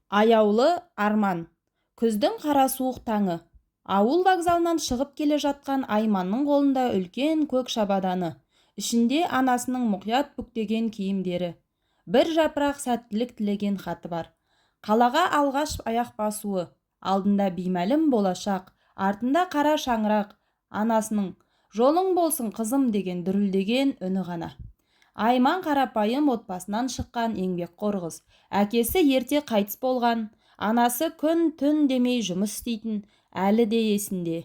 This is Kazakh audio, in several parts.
Аяулы арман. Күздің қара суық таңы. Ауыл вокзалынан шығып келе жатқан Айманның қолында үлкен көк шабаданы, ішінде анасының мұқият бүктеген киімдері, бір жапырақ сәттілік тілеген хаты бар. Қалаға алғаш аяқ басуы, алдында беймәлім болашақ, артында қара шаңырақ, анасының «Жолың болсын, қызым» деген дүрілдеген үні ғана. Айман қарапайым отбасынан шыққан еңбекқор қыз. Әкесі ерте қайтыс болған, анасы күн-түн демей жұмыс істейтін, әлі де есінде.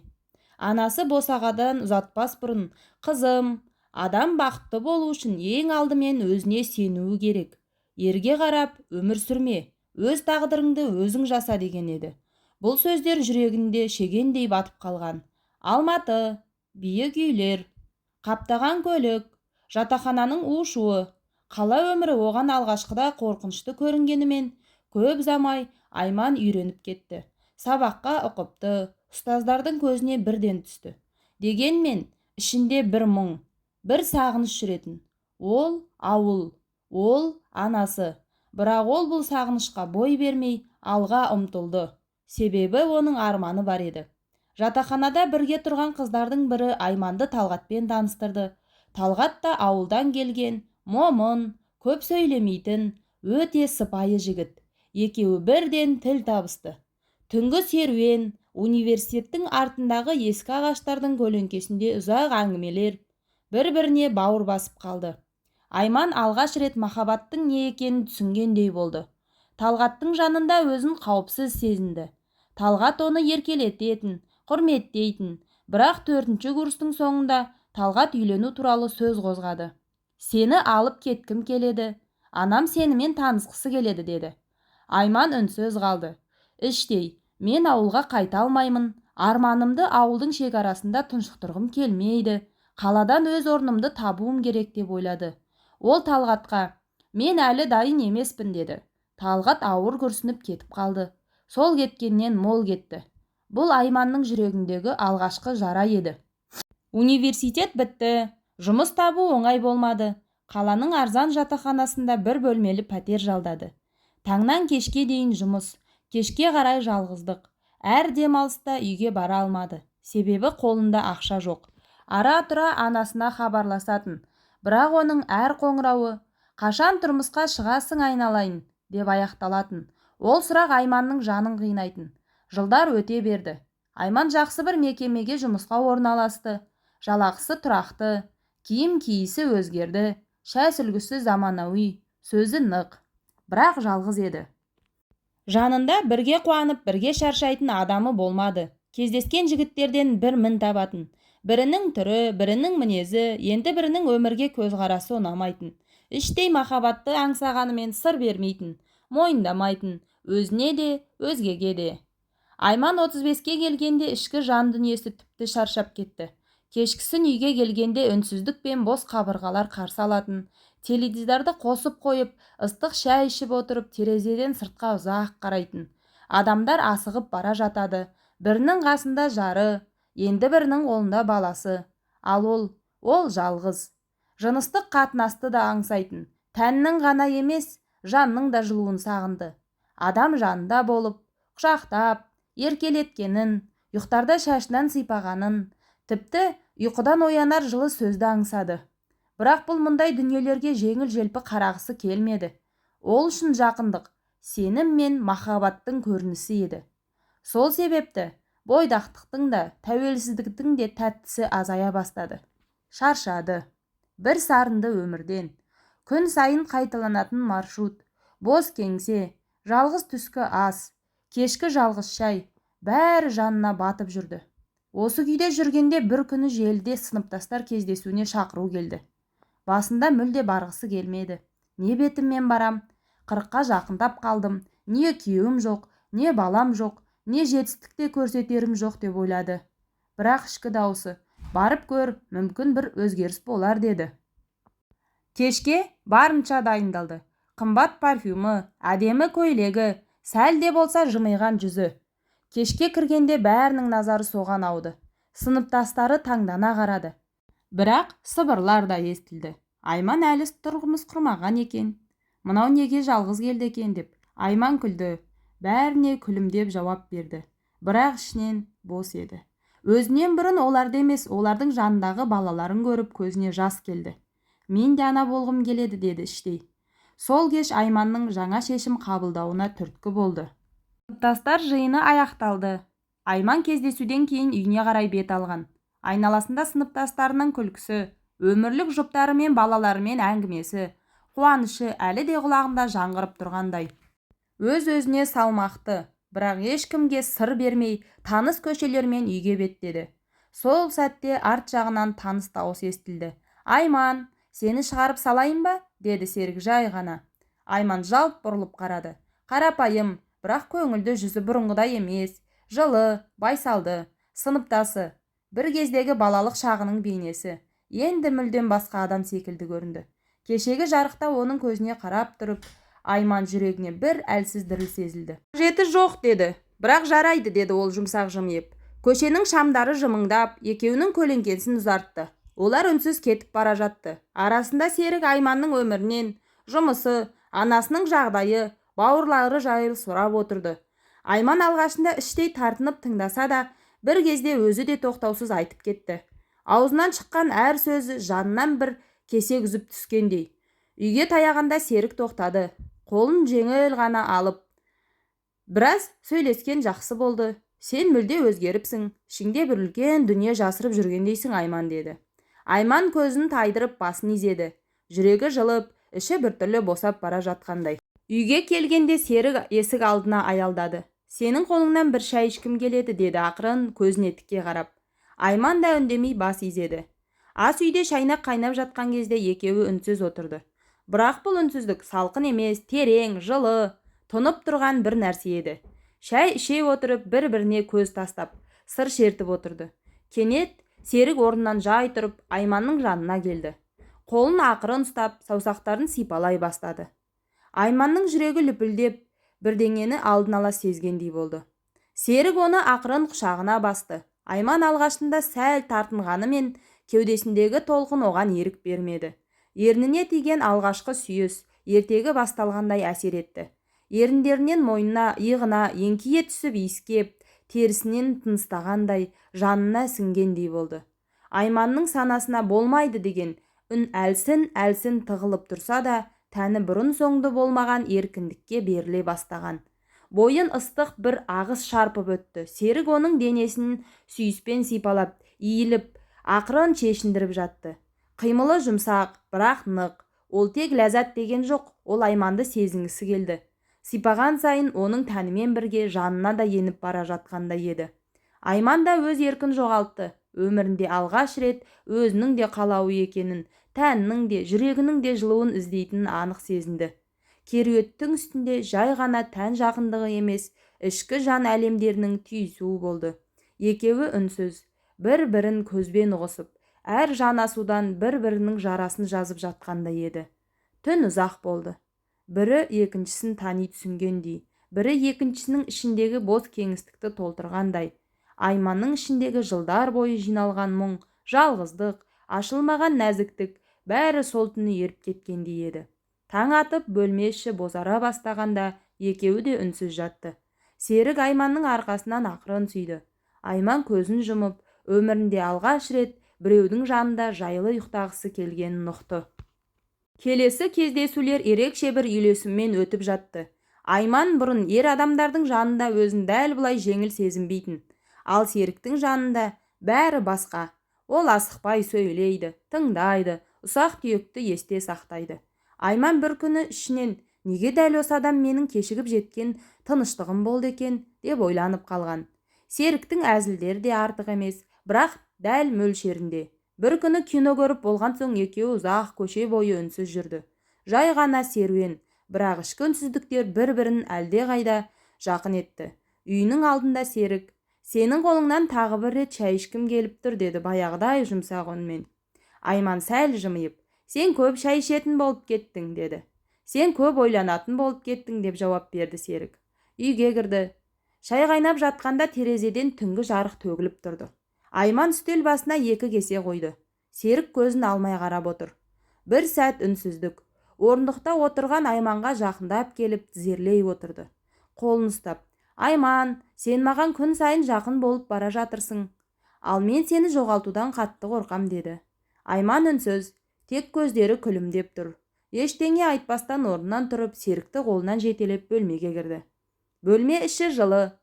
Анасы босағадан ұзатпас бұрын: «Қызым, адам бақытты болу үшін ең алдымен өзіне сенуі керек. Ерге қарап өмір сүрме, өз тағдырыңды өзің жаса», – деген еді. Бұл сөздер жүрегінде шегендей батып қалған. Алматы, биік үйлер, қаптаған көлік, жатақхананың у-шуы, қала өмірі оған алғашқыда қорқынышты көрінгенімен, көп ұзамай Айман үйреніп кетті. Сабаққа ұқыпты, ұстаздардың көзіне бірден түсті. Дегенмен ішінде бір мұң, бір сағыныш жүретін. Ол ауыл, ол анасы. Бірақ ол бұл сағынышқа бой бермей, алға ұмтылды. Себебі оның арманы бар еді. Жатақханада бірге тұрған қыздардың бірі Айманды Талғатпен таныстырды. Талғат та ауылдан келген, момын, көп сөйлемейтін, өте сыпайы жігіт. Екеуі бірден тіл табысты. Түнгі серуен, университеттің артындағы ескі ағаштардың көлеңкесінде ұзақ әңгімелер, бір-біріне бауыр басып қалды. Айман алғаш рет махаббаттың не екенін түсінгендей болды. Талғаттың жанында өзін қауіпсіз сезінді. Талғат оны еркелететін, құрметтейтін. Бірақ төртінші курстың соңында Талғат үйлену туралы сөз қозғады. «Сені алып кеткім келеді, анам сенімен танысқысы келеді», – деді. Айман үнсіз қалды. Іштей «Мен ауылға қайта алмаймын, арманымды ауылдың шекарасында тұншықтырғым келмейді, қаладан өз орнымды табуым керек» деп ойлады. Ол Талғатқа: «Мен әлі дайын емеспін», – деді. Талғат ауыр күрсініп кетіп қалды. Сол кеткеннен мол кетті. Бұл Айманның жүрегіндегі алғашқы жара еді. Университет бітті, жұмыс табу оңай болмады. Қаланың арзан жатақханасында бір бөлмелі пәтер жалдады. Таңнан кешке дейін жұмыс, кешке қарай жалғыздық. Әр демалыста үйге бара алмады, себебі қолында ақша жоқ. Ара-тұра анасына хабарласатын, бірақ оның әр қоңырауы: «Қашан тұрмысқа шығасың, айналайын?» – деп аяқталатын. Ол сұрақ Айманның жанын қинайтын. Жылдар өте берді. Айман жақсы бір мекемеге жұмысқа орналасты. Жалақысы тұрақты, киім киісі өзгерді, шаш үлгісі заманауи, сөзі нық. Бірақ жалғыз еді. Жанында бірге қуанып, бірге шаршайтын адамы болмады. Кездескен жігіттерден бір мін табатын. Бірінің түрі, бірінің мінезі, енді бірінің өмірге көзқарасы ұнамайтын. Іштей махаббатты аңсағанымен сыр бермейтін, мойындамайтын, өзіне де, өзгеге де. Айман 35-ке келгенде ішкі жан дүниесі тіпті шаршап кетті. Кешкісін үйге келгенде үнсіздік пен бос қабырғалар қарсы алатын. Теледидарды қосып қойып, ыстық шай ішіп отырып, терезеден сыртқа ұзақ қарайтын. Адамдар асығып бара жатады. Бірінің қасында жары, енді бірінің қолында баласы. Ал ол, ол жалғыз. Жыныстық қатынасты да аңсайтын. Тәннің ғана емес, жанның да жылуын сағынды. Адам жанында болып, құшақтап, еркелеткенін, ұйықтарда шашынан сипағанын, тіпті ұйқыдан оянар жылы сөзді аңсады. Бірақ бұл мұндай дүниелерге жеңіл-желпі қарағысы келмеді. Ол үшін жақындық сенім мен махаббаттың көрінісі еді. Сол себепті бойдақтықтың да, тәуелсіздіктің де тәттісі азая бастады. Шаршады. Бір сарынды өмірден. Күн сайын қайталанатын маршрут, бос кеңсе, жалғыз түскі ас, кешкі жалғыз шай, бәрі жанына батып жүрді. Осы күйде жүргенде бір күні желіде сыныптастар кездесуіне шақыру келді. Басында мүлде барғысы келмеді. «Не бетіммен барам? 40-қа жақындап қалдым, не күйеуім жоқ, не балам жоқ, не жетістік те көрсетерім жоқ» деп ойлады. Бірақ ішкі даусы: «Барып көр, мүмкін бір өзгеріс болар», – деді. Кешке барынша дайындалды. Қымбат парфюмі, әдемі көйлегі, сәл де болса жымиған жүзі. Кешке кіргенде бәрінің назары соған ауды. Сыныптастары таңдана қарады. Бірақ сыбырлар да естілді. Айман әлі тұрмыс құрмаған екен. Мынау неге жалғыз келді екен деп. Айман күлді. Бәріне күлімдеп жауап берді. Бірақ ішінен бос еді. Өзінен бұрын оларды емес, олардың жанындағы балаларын көріп көзіне жас келді. Мен де ана болғым келеді, деді іштей. Сол кеш Айманның жаңа шешім қабылдауына түрткі болды. Сыныптастар жиыны аяқталды. Айман кездесуден кейін үйіне қарай бет алған. Айналасында сыныптастарының күлкісі, өмірлік жұптары мен балаларымен әңгімесі, қуанышы әлі де құлағында жаңғырып тұрғандай. Өз-өзіне салмақты, бірақ ешкімге сыр бермей, таныс көшелермен үйге беттеді. Сол сәтте арт жағынан таныс дауыс естілді. «Айман, сені шығарып салайын ба?» деді Серік жай ғана. Айман жалт бұрылып қарады. Қарапайым, бірақ көңілді жүзі бұрынғыдай емес, жылы, байсалды. Сыныптасы, бір кездегі балалық шағының бейнесі, енді мүлдем басқа адам секілді көрінді. Кешегі жарықта оның көзіне қарап тұрып, Айман жүрегіне бір әлсіз діріл сезілді. «Қажеті жоқ», деді. «Бірақ жарайды», деді ол жұмсақ жымиып. Көшенің шамдары жымыңдап, екеуінің көлеңкесін ұзартты. Олар үнсіз кетіп бара жатты. Арасында Серік Айманның өмірінен, жұмысы, анасының жағдайы, бауырлары жайлы сұрап отырды. Айман алғашында іштей тартынып тыңдаса да, бір кезде өзі де тоқтаусыз айтып кетті. Аузынан шыққан әр сөзі жанынан бір кесек үзіп түскендей. Үйге таяғанда Серік тоқтады. Қолын жеңіл ғана алып, «Біраз сөйлескен жақсы болды. Сен мүлде өзгеріпсің. Ішіңде бір үлкен дүние жасырып жүргендейсің, Айман», деді. Айман көзін тайдырып басын изеді. Жүрегі жылып, іші біртүрлі босап бара жатқандай. Үйге келгенде Серік есік алдына аялдады. «Сенің қолыңнан бір шай ішкім келеді», деді ақырын, көзіне тіке қарап. Айман да үндемей бас изеді. Ас үйде шайнақ қайнап жатқан кезде екеуі үнсіз отырды. Бірақ бұл үнсіздік салқын емес, терең, жылы, тұнып тұрған бір нәрсе еді. Шай іше отырып, бір-біріне көз тастап, сыр шертіп отырды. Кенет Серік орнынан жай тұрып, Айманның жанына келді. Қолын ақырын ұстап, саусақтарын сипалай бастады. Айманның жүрегі лүпілдеп, бірдеңені алдын ала сезгендей болды. Серік оны ақырын құшағына басты. Айман алғашында сәл тартынғанымен, кеудесіндегі толқын оған ерік бермеді. Ерніне тиген алғашқы сүйіс ертегі басталғандай әсер етті. Еріндерінен мойнына, иығына еңкейе түсіп иіскеп, терісінен тыныстағандай, жанына сіңгендей болды. Айманның санасына болмайды деген үн әлсін-әлсін тығылып тұрса да, тәні бұрын-соңды болмаған еркіндікке беріле бастаған. Бойын ыстық бір ағыс шарпып өтті. Серік оның денесін сүйіспен сипалап, иіліп, ақырын шешіндіріп жатты. Қимылы жұмсақ, бірақ нық. Ол тек ләззат деген жоқ, ол Айманды сезінгісі келді. Сипаған сайын оның тәнімен бірге жанына да еніп бара жатқандай еді. Айман да өз еркін жоғалтты. Өмірінде алғаш рет өзінің де қалауы екенін, тәнінің де, жүрегінің де жылуын іздейтінін анық сезінді. Кереуеттің үстінде жай ғана тән жақындығы емес, ішкі жан әлемдерінің түйісуі болды. Екеуі үнсіз, бір-бірін көзбен ұғысып, әр жанасудан бір-бірінің жарасын жазып жатқандай еді. Түн ұзақ болды. Бірі екіншісін тани түсінгендей, бірі екіншісінің ішіндегі бос кеңістікті толтырғандай. Айманның ішіндегі жылдар бойы жиналған мұң, жалғыздық, ашылмаған нәзіктік бәрі сол түні еріп кеткендей еді. Таң атып, бөлме іші бозара бастағанда екеуі де үнсіз жатты. Серік Айманның арқасынан ақырын сүйді. Айман көзін жұмып, өмірінде алғаш рет біреудің жанында жайлы ұйықтағысы келгенін ұқты. Келесі кездесулер ерекше бір үйлесіммен өтіп жатты. Айман бұрын ер адамдардың жанында өзін дәл бұлай жеңіл сезінбейтін. Ал Серіктің жанында бәрі басқа. Ол асықпай сөйлейді, тыңдайды, ұсақ-түйекті есте сақтайды. Айман бір күні ішінен неге дәл осы адам менің кешігіп жеткен тыныштығым болды екен деп ойланып қалған. Серіктің әзілдері де артық емес, бірақ дәл мөлшерінде. Бір күні кино көріп болған соң екеуі ұзақ көше бойы үнсіз жүрді. Жай ғана серуен, бірақ ішкі үнсіздіктер бір-бірін әлдеқайда жақын етті. Үйінің алдында Серік, «Сенің қолыңнан тағы бір рет шай ішкім келіп тұр», деді баяғыдай жұмсақ үнмен. Айман сәл жымиып, «Сен көп шай ішетін болып кеттің», деді. «Сен көп ойланатын болып кеттің», деп жауап берді Серік. Үйге кірді. Шай қайнап жатқанда терезеден түнгі жарық төгіліп тұрды. Айман үстел басына екі кесе қойды. Серік көзін алмай қарап отыр. Бір сәт үнсіздік. Орындықта отырған Айманға жақындап келіп тізерлей отырды. Қолын ұстап: «Айман, сен маған күн сайын жақын болып бара жатырсың, ал мен сені жоғалтудан қатты қорқам», – деді. Айман үнсіз, тек көздері күлімдеп тұр. Ештеңе айтпастан орнынан тұрып, Серікті қолынан жетелеп бөлмеге кірді. Бөлме іші жылы,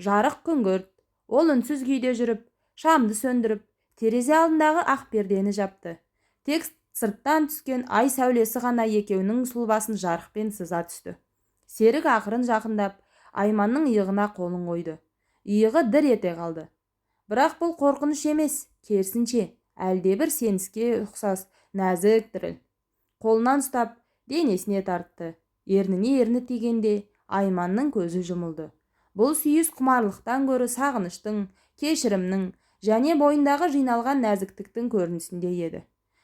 жарық күңгірт. Ол үнсіз күйде жүріп, шамды сөндіріп, терезе алдындағы ақ пердені жапты. Тек сырттан түскен ай сәулесі ғана екеуінің сұлбасын жарықпен сыза түсті. Серік ақырын жақындап, Айманның иығына қолын қойды. Иығы дір ете қалды. Бірақ бұл қорқыныш емес, керісінше, әлдебір сеніске ұқсас нәзік діріл. Қолынан ұстап, денесіне тартты. Ерніне ерні тигенде Айманның көзі жұмылды. Бұл сүйіс құмарлықтан гөрі сағыныштың, кешірімнің және бойындағы жиналған нәзіктіктің көрінісіндей еді.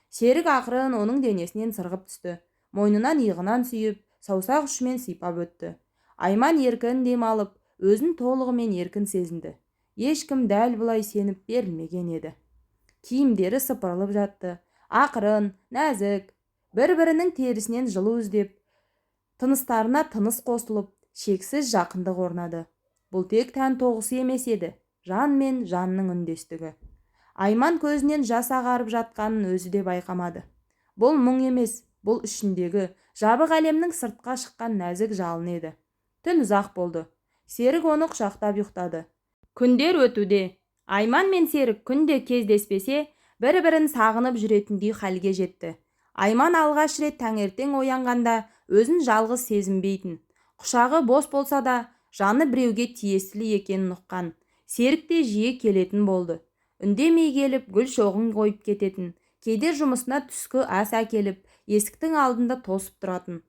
Серік ақырын оның денесінен сырғып түсті. Мойнынан, иығынан сүйіп, саусақ ұшымен сипап өтті. Айман еркін дем алып, өзін толығымен еркін сезінді. Ешкім дәл бұлай сеніп берілмеген еді. Киімдері сыпырылып жатты. Ақырын, нәзік, бір-бірінің терісінен жылу іздеп, тыныстарына тыныс қосылып, шексіз жақындық орнады. Бұл тек тән тоғысы емес еді, жан мен жанның үндестігі. Айман көзінен жас ағарып жатқанын өзі де байқамады. Бұл мұң емес, бұл ішіндегі жабық әлемнің сыртқа шыққан нәзік жалыны еді. Түн ұзақ болды. Серік оны құшақтап ұйықтады. Күндер өтуде. Айман мен Серік күнде кездеспесе, бір-бірін сағынып жүретіндей халге жетті. Айман алғаш рет таңертең оянғанда өзін жалғыз сезінбейтін. Құшағы бос болса да, жаны біреуге тиесілі екенін ұққан. Серік те жиі келетін болды. Үндемей келіп, гүл шоғын қойып кететін. Кейде жұмысына түскі ас әкеліп, есіктің алдында тосып тұратын.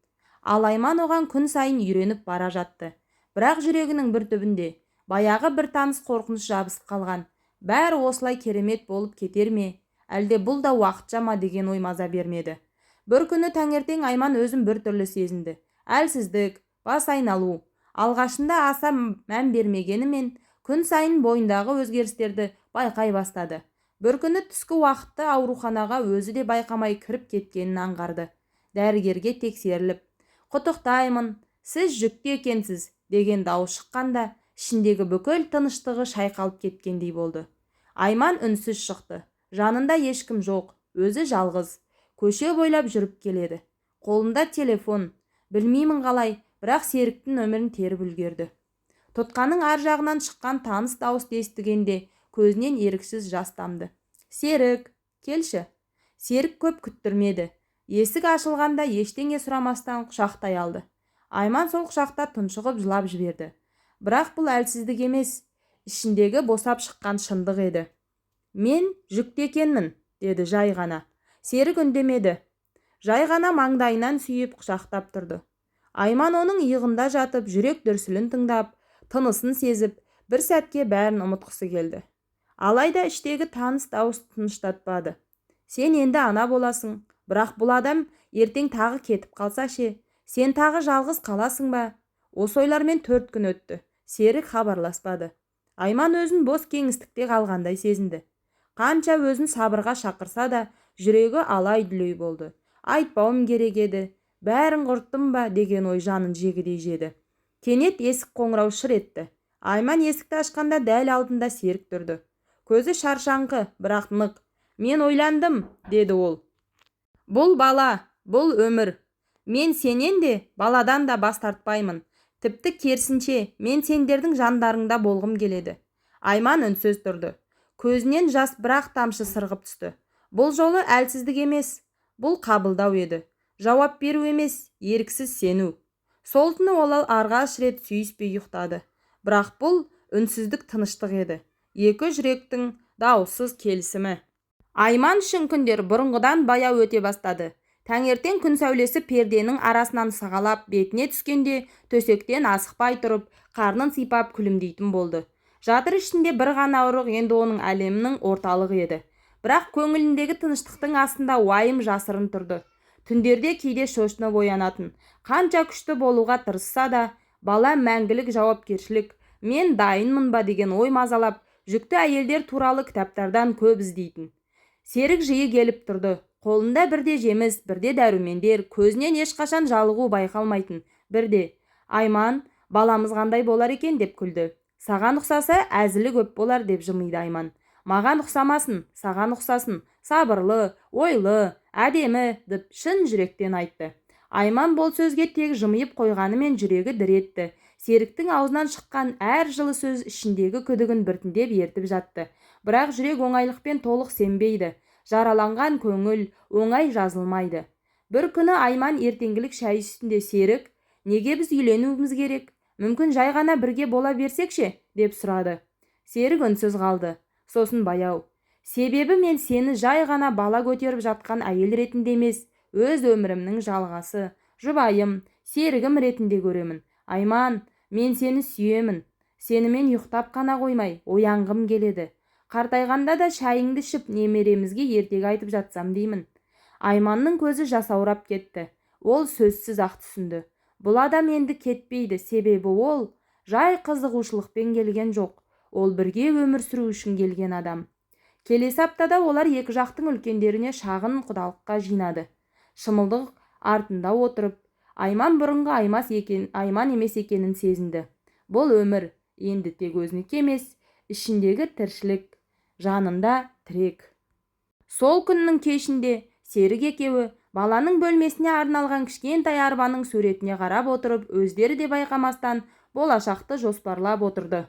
Ал Айман оған күн сайын үйреніп бара жатты. Бірақ жүрегінің бір түбінде баяғы бір таныс қорқыныш жабысып қалған. Бәрі осылай керемет болып кетер ме, әлде бұл да уақытша ма деген ой маза бермеді. Бір күні таңертең Айман өзін біртүрлі сезінді. Әлсіздік, бас айналу. Алғашында аса мән бермегенімен, күн сайын бойындағы өзгерістерді байқай бастады. Бір күні түскі уақытта ауруханаға өзі де байқамай кіріп кеткенін аңғарды. Дәрігерге тексеріліп, «Құттықтаймын, сіз жүкті екенсіз», деген дауыс шыққанда, ішіндегі бүкіл тыныштығы шайқалып кеткендей болды. Айман үнсіз шықты. Жанында ешкім жоқ, өзі жалғыз. Көше бойлап жүріп келеді. Қолында телефон. Білмеймін қалай, бірақ Серіктің нөмірін теріп үлгерді. Тұтқаның ар жағынан шыққан таныс дауысты естігенде көзінен еріксіз жас тамды. «Серік, келші». Серік көп күттірмеді. Есік ашылғанда ештеңе сұрамастан құшақтай алды. Айман сол құшақта тұншығып жылап жіберді. Бірақ бұл әлсіздік емес, ішіндегі босап шыққан шындық еді. «Мен жүкті екенмін», – деді жай ғана. Серік үндемеді. Жай ғана маңдайынан сүйіп, құшақтап тұрды. Айман оның иығында жатып, жүрек дүрсілін тыңдап, тынысын сезіп, бір сәтке бәрін ұмытқысы келді. Алайда іштегі таныс дауыс тыныштатпады. «Сен енді ана боласың, бірақ бұл адам ертең тағы кетіп қалса ше? Сен тағы жалғыз қаласың ба?» Осы ойлармен 4 күн өтті. Серік хабарласпады. Айман өзін бос кеңістікте қалғандай сезінді. Қанша өзін сабырға шақырса да, жүрегі алай-дүлей болды. Айтпауым керек еді, бәрін құрттым ба деген ой жанын жегідей жеді. Кенет есік қоңырау шыр етті. Айман есікті ашқанда дәл алдында Серік тұрды. Көзі шаршаңқы, бірақ нық. «Мен ойландым», – деді ол. «Бұл бала, бұл өмір. Мен сенен де, баладан да бас тартпаймын. Тіпті керісінше, мен сендердің жандарыңда болғым келеді». Айман үнсіз тұрды. Көзінен жас бір-ақ тамшы сырғып түсті. Бұл жолы әлсіздік емес, бұл қабылдау еді. Жауап беру емес, еріксіз сену. Сол түні ол алғаш рет сүйіспей ұйықтады. Бірақ бұл үнсіздік тыныштық еді. Екі жүректің дауыссыз келісімі. Айман үшін күндер бұрынғыдан баяу өте бастады. Таңертең күн сәулесі перденің арасынан сығалап бетіне түскенде, төсектен асықпай тұрып, қарнын сипап күлімдейтін болды. Жатыр ішінде бір ғана ұрық енді оның әлемінің орталығы еді. Бірақ көңіліндегі тыныштықтың астында уайым жасырын тұрды. Түндерде кейде шошынып оянатын. Қанша күшті болуға тырысса да, бала мәңгілік жауапкершілік, мен дайынмын ба деген ой мазалап, жүкті әйелдер туралы кітаптардан көп іздейтін. Серік жиі келіп тұрды. Қолында бірде жеміс, бірде дәрумендер, көзінен ешқашан жалығу байқалмайтын. Бірде: «Айман, Баламыз қандай болар екен деп күлді. Саған ұқсаса, әзілі көп болар, деп жымиды Айман. Маған ұқсамасын, саған ұқсасын. Сабырлы, ойлы, әдемі, деп шын жүректен айтты. Айман бұл сөзге тек жымиып қойғанымен, жүрегі дір етті. Серіктің аузынан шыққан әр жылы сөз ішіндегі күдігін біртіндеп ертіп жатты. Бірақ жүрек оңайлықпен толық сенбейді. Жараланған көңіл оңай жазылмайды. Бір күні Айман ертеңгілік шай үстінде: «Серік, неге біз үйленуіміз керек? Мүмкін, жай ғана бірге бола берсек ше?» – деп сұрады. Серік үнсіз қалды. Сосын баяу: «Себебі мен сені жай ғана бала көтеріп жатқан әйел ретінде емес, өз өмірімнің жалғасы, жұбайым, серігім ретінде көремін. Айман, мен сені сүйемін. Сенімен ұйықтап қана қоймай, оянғым келеді. Қартайғанда да шайыңды ішіп, немеремізге ертегі айтып жатсам деймін». Айманның көзі жасаурап кетті. Ол сөзсіз ақ түсінді: бұл адам енді кетпейді. Себебі ол жай қызығушылықпен келген жоқ, ол бірге өмір сүру үшін келген адам. Келесі аптада олар екі жақтың үлкендеріне шағын құдалыққа жинады. Шымылдық артында отырып, Айман бұрынғы Аймас екен, Айман емес екенін сезінді. Бұл өмір енді тек өзінікі емес, ішіндегі тіршілік, жанында тірек. Сол күннің кешінде Серік екеуі баланың бөлмесіне арналған кішкентай арбаның суретіне қарап отырып, өздері де байқамастан болашақты жоспарлап отырды.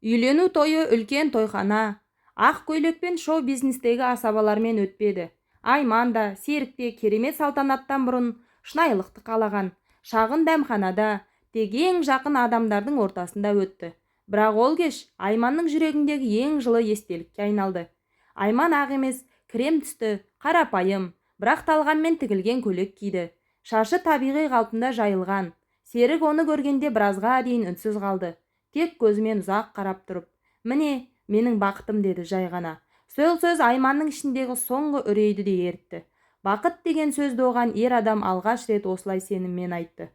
Үйлену тойы үлкен тойхана, ақ көйлек пен шоу-бизнестегі асабалармен өтпеді. Айман да, Серік те керемет салтанаттан бұрын шынайылықты қалаған. Шағын дәмханада, тек ең жақын адамдардың ортасында өтті. Бірақ ол кеш Айманның жүрегіндегі ең жылы естелікке айналды. Айман ақ емес, крем түсті, қарапайым, бірақ талғаммен тігілген көйлек киді. Шашы табиғи қалпында жайылған. Серік оны көргенде біразға дейін үнсіз қалды. Тек көзімен ұзақ қарап тұрып: «Міне, менің бақытым», – деді жай ғана. Сол сөз Айманның ішіндегі соңғы үрейді де ерітті. Бақыт деген сөзді оған ер адам алғаш рет осылай сеніммен айтты.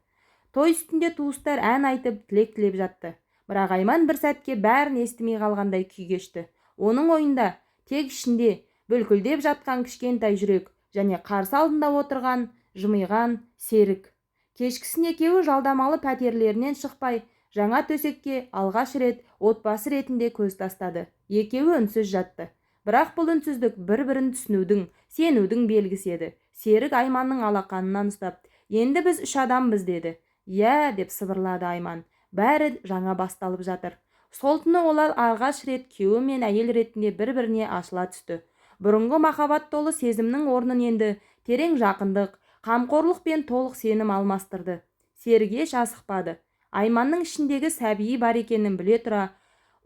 Той үстінде туыстар ән айтып, тілек тілеп жатты. Бірақ Айман бір сәтке бәрін естімей қалғандай күй кешті. Оның ойында тек ішінде бүлкілдеп жатқан кішкентай жүрек және қарсы алдында отырған жымиған Серік. Кешкісін екеуі жалдамалы пәтерлерінен шықпай, жаңа төсекке алғаш рет отбасы ретінде көз тастады. Екеуі үнсіз жатты. Бірақ бұл үнсіздік бір-бірін түсінудің, сенудің белгісі еді. Серік Айманның алақанынан ұстап: «Енді біз үш адамбыз», – деді. «Иә», – деп сыбырлады Айман. «Бәрі жаңа басталып жатыр». Сол түні олар алғаш рет күйеуі мен әйел ретінде бір-біріне ашыла түсті. Бұрынғы махаббат толы сезімнің орнын енді терең жақындық, қамқорлық пен толық сенім алмастырды. Серік еш асықпады. Айманның ішіндегі сәбиі бар екенін біле тұра,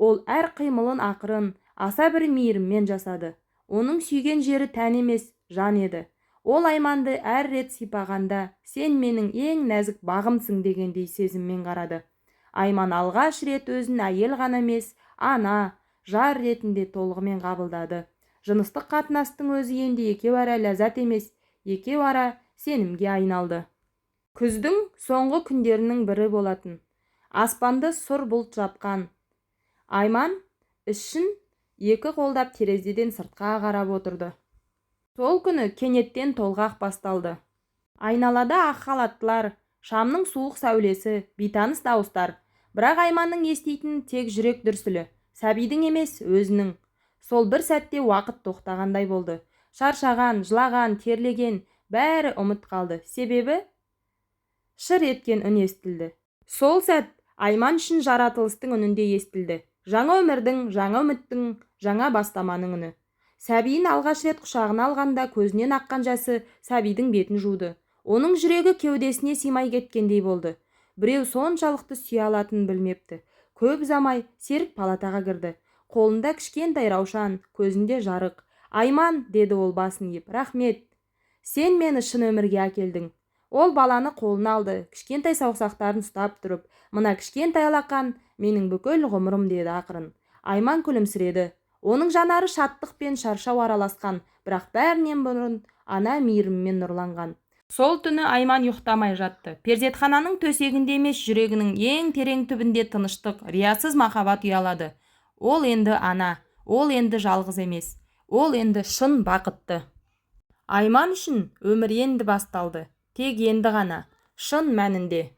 ол әр қимылын ақырын, аса бір мейіріммен жасады. Оның сүйген жері тән емес, жан еді. Ол Айманды әр рет сипағанда, «Сен менің ең нәзік бағымсың» дегендей сезіммен қарады. Айман алғаш рет өзін әйел ғана емес, ана, жар ретінде толығымен қабылдады. Жыныстық қатынастың өзі енді екеуара ләззат емес, екеуара сенімге айналды. Күздің соңғы күндерінің бірі болатын. Аспанды сұр бұлт жапқан. Айман ішін екі қолдап, терезеден сыртқа қарап отырды. Сол күні кенеттен толғақ басталды. Айналада ақ халаттылар, шамның суық сәулесі, бейтаныс дауыстар. Бірақ Айманның еститін тек жүрек дүрсілі, сәбидің емес, өзінің. Сол бір сәтте уақыт тоқтағандай болды. Шаршаған, жылаған, терлеген бәрі ұмыт қалды. Себебі шыр еткен үн естілді. Сол сәт Айман үшін жаратылыстың үніндей естілді. Жаңа өмірдің, жаңа үміттің, жаңа бастаманың үні. Сәбиін алғаш рет құшағына алғанда көзінен аққан жасы сәбидің бетін жуды. Оның жүрегі кеудесіне сыймай кеткендей болды. Біреу соншалықты сүйе алатынын білмепті. Көп ұзамай Серік палатаға кірді. Қолында кішкентай Раушан, көзінде жарық. «Айман», – деді ол басын иіп, – «рахмет. Сен мені шын өмірге әкелдің». Ол баланы қолына алды, кішкентай саусақтарын ұстап тұрып: «Мына кішкентай алақан менің бүкіл ғұмырым», – деді ақырын. Айман күлімсіреді. Оның жанары шаттық пен шаршау араласқан, бірақ бәрінен бұрын ана мейірімімен нұрланған. Сол түні Айман ұйықтамай жатты. Перзентхананың төсегінде емес, жүрегінің ең терең түбінде тыныштық, риясыз махаббат ұялады. Ол енді ана, ол енді жалғыз емес, ол енді шын бақытты. Айман үшін өмір енді басталды, тек енді ғана, шын мәнінде.